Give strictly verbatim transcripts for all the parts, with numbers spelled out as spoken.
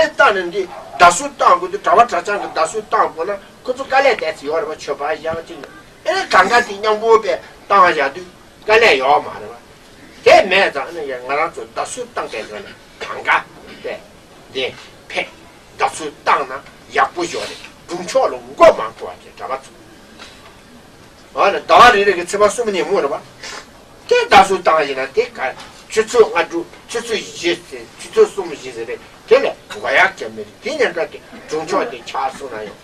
བཏང་ནས་འདི་བརྡ་གསུམ་བཏང་དགོས་དུས། གྲྭ་པ་གྲྭ་རྐྱང་གི་བརྡ་གསུམ་བཏང་དགོས་ན་ཁོ་ཚོ་དཀའ་ལས་དེ་ཚོ་ཡོད་རེད་པ། མཆོད་པ་བཞེངས་ཅིག་ཨེ་གང་ག་དེ་མཉམ་པོ་པས་བཏང་བཞག་དུས་དཀའ་ལས་ཡོད་མ་རེད་པ། དེ་མེད་ཙང་ནི་ཡང་ང་རང་ཚོ་བརྡ་གསུམ་བཏང་གི་ཡོད་ན་གང་ག་དེ་འདི་ཕེབས། བརྡ་གསུམ་བཏང་ན་ཡག་པོ་ཞིག་རེད། དྲུང་ཆོག་ལ་མགོ་མ་འཁོར་བ་བྱས། གྲྭ་པ་ཚོ། ཨ་ནི་ཟླ་བ་རེ་རེ་གི་ཚེས་པ་གསུམ་ཉིན་མོ་རེད་པ། དེ་བརྡ་གསུམ་བཏང་ཡིན་ན་དེ་ག་ཆུ་ཚོད་ལྔ་དྲུག་ཆུ་ཚོད་བཞི་ཟེར། ཆུ་ཚོད་གསུམ་བཞི་ཟེར་རེད། དེ་ལས་དགོས་ཡག་ཅང་མེད་རེད། དེ་ཉིན་ཀ་དེ་དྲུང་ཆོག་དེ་ཆགས་སོང་ན་ཡང་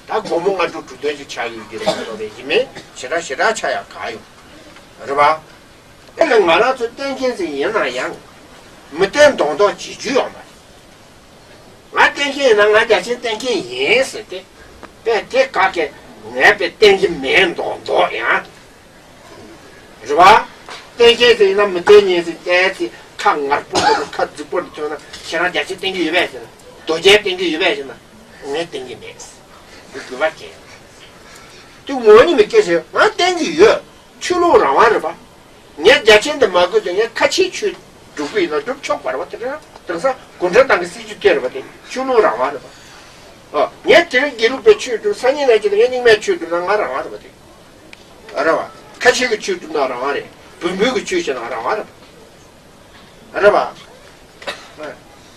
ད་དགོང་མོ་ལྔ་དྲུག་དྲུག་བདུན་ཅིག་ཆགས་ཡོད་ཀྱི་རེད་མ་གཏོགས་པའི་ཡིན་མིན་ཞེ་དྲག་ཞེ་དྲག་ཆགས་ཡག་ག་ཡོད་རེད་པ། དེ་ལས་ང་རང་ཚོ་བསྟེན་མཁན་ཟིག་ཡིན་ན་ཡང་མི་བསྟེན་མདོག་མདོག་བྱེད་རྒྱུ་ཡོད་མ་རེད། ང་བསྟེན་མཁན་ཡིན་ན་ང་རྒྱ་ཆེན་བསྟེན་མཁན་ཡིན་ཟེར་ཏེ། དཔེ་དེ་ག་གེ་ངས་དཔེ་བསྟེན་གྱི་མེད་མདོག་མདོག་ཡང་། རེད་པ། བསྟེན་མཁན་ཟིག་ཡིན་ན་མི་བསྟེན་མཁན་ཟིག་བསྟེན་ཚེ་ཁ་ངར་པོ་འདུག་ཁ་རྫིག་པོ་འདུག་ཐོན་ན་ཁྱེད་རང་རྒྱ་ཆེན་བསྟེན་གྱི་ཡོད་པས་ཟེར་ན། རྡོ་རྗེ་བསྟེན་གྱི་ཡོད་པས་ཟེར་ན། ངས་བསྟེན་གྱི་མེད་ཟེར། འདི་དགོས་པ་ཅན། དེ་ངོ་ནི་མི་སྐྱེ་ཟེར། ང་བསྟེན་གྱི་ཡོད། ཆོས་ལུགས་རང་དབང་རེད་པ། ངས་རྒྱ་ཆེན་དུ་མ་དགོས་ཏེ་ངས་ཁ་ཆེའི་ཆོས་སྒྲུབ་ཀྱི་ཡིན་ན་སྒྲུབ་ཆོག་པ་རེད་པ། དེ་འདྲ་དེང་སང་གུང་ཁྲན་ཏང་གི་སྲིད་ཇུས་དེ་རེད་པ། དེ་ཆོས་ལུགས་རང་དབང་རེད་པ། ཨ། ངས་དེ་རིང་དགེ་ལུགས་པའི་ཆོས་སྒྲུབ། སང་ཉིན་ནས་ཀྱི་ངས་རྙིང་མའི་ཆོས་སྒྲུབ་ན་ང་རང་དབང་རེད་པ། དེ་རེད་པ། ཁ་ཆེ་གི་ཆོས་སྒྲུབ་ན་རང་དབང་རེད། བོན་པོའི་གི་ཆོས་བྱེད་ན་རང་དབང་རེད་པ། རེད་པ།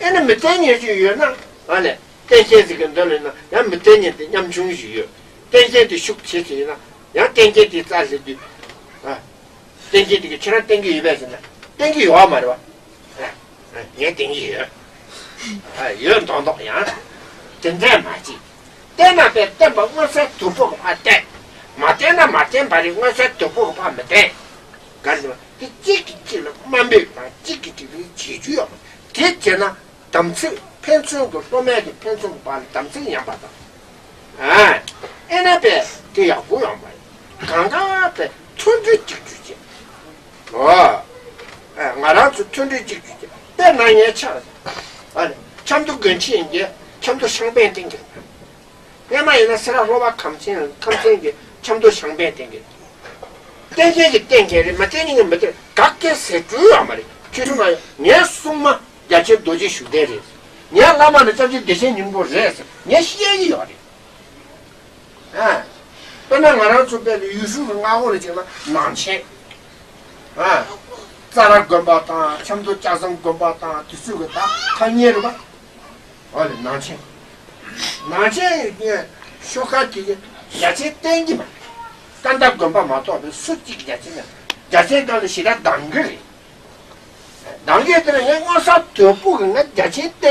ཨེ་ནི་མི་བསྟེན་མཁན་ཞིག་ཡོད་ན། ཨ་ནི་བསྟེན་མཁན་ཟིག་གི་མདུན་ལ་ཡིན་ན་ཡང་མི་བསྟེན་མཁན་དེ་ཉམ་ཆུང་ཞིག་ཡོད། བསྟེན་མཁན་དེ་ཤུགས་ཆེ་ཆེ་ཡིན་ན་ཡང་བསྟེན་མཁན་དེ་རྩ་ཟེར་དུས། ཨ། བསྟེན་མཁན་དེ་གིས་ཁྱེད་རང་བསྟེན་གྱི་ཡོད་པས་ཟེར་ན་བསྟེན་གྱི་ཡོད་མ་རེད་པ། ཨ། ངས་བསྟེན་གྱི་ཡོད། ཨ། ཡོད་མདོག་མདོག་ཡང་། དེ་འདྲས་མ་བྱེད། བསྟེན་ན་པས་བསྟེན་པ་མངོན་གསལ་དོད་པོ་གི་ཕར་བསྟེན། མ་བསྟེན་ན་མ་བསྟེན་པ་རེད། མངོན་གསལ་དོད་པོ་གི་ཕར་མི་བསྟེན། ག་རེ་ཟེར་ན་དེ་གཅིག་གིས་གཅིག་ལ་དམའ་འབེབས་དང་གཅིག་གིས་གཅིག་ལ་བྱེད་རྒྱུ་ཡོད་མ་རེད། དེ་བྱས་ན། དམ་ཚིག་ཕན་ཚུན་གྱི་སློབ་མའི་གི་ཕན་ཚུན་གྱི་བར་ལ་དམ་ཚིག་ཉམས་པ་དང་། ཨ། ཨེ་ན་པས་དེ་ཡག་པོ་ཡོང་བ་ཡིན། གང་ག་པས་མཐུན་སྒྲིལ་གཅིག་གྱུར་བྱེད། ཨོ། ཨ། ང་རང་ཚོ་མཐུན་སྒྲིལ་གཅིག་གྱུར་བྱེད། དཔེར་ན་ངའི་ཆ། ཨ་ནི་ཆབ་མདོ་དགོན་ཆེན་ཡིན་གྱི་ཆབ་མདོ་ཤངས་པའི་སྟེང་གི། སྔོན་མ་ཡིན་ན་སེ་ར་ལྷོ་པ་ཁམས་ཆེན་ཁམས་ཆེན་གྱི་ཆབ་མདོ་ཤངས་པའི་སྟེང་གི། བསྟེན་མཁན་གྱིས་བསྟེན་མཁན་རེད། མ་བསྟེན་མཁན་གྱིས་མི་བསྟེན། ག་གེ་ཟེར་སྤྲོས་ཡོད་མ་རེད། ཁྱོད་ཚོ་ང་ངའི་སྲུང་མ་རྒྱ་ཆེན་རྡོ་རྗེ་ཤུགས་ལྡན་རེད། ངའི་བླ་མ་ནི་སྐྱབས་རྗེ་བདེ་ཆེན་སྙིང་པོ་རེད་ཟེར་ངས་བཤད་ཀྱི་ཡོད་རེད། ཨ། དཔེར་ན་ང་རང་ཚོ་དཔེ་ལ་ཡུལ་ཤུལ་གྱི་མངའ་འོག་ལ་བྱས་ན་ནང་ཆེན། ཨ། རྩ་ར་དགོན་པ་དང་ཆབ་མདོ་ལྕགས་ཟམ་དགོན་པ་དང་དེ་ཚོ་གི་ད་ཐ་སྙད་རེད་པ། ཨོ་ལེ་ནང་ཆེན། ནང་ཆེན་ཡོད་མཁན་ཤོག་ཁ་དེ་གི་རྒྱ་ཆེན་བསྟེན་གྱི་མ་རེད། ཀ་ན་ད་དགོན་པ་མ་གཏོགས་པའི་སུ་གཅིག་རྒྱ་ཆེན་ཡང་རྒྱ་ཆེན་སྒང་ལ་ཞེ་དྲག་འདང་གི་རེད། འདང་གི་དེ་ལ་ངས་མངོན་གསལ་དོད་པོ་གི་ང་རྒྱ་ཆེན་བསྟེན།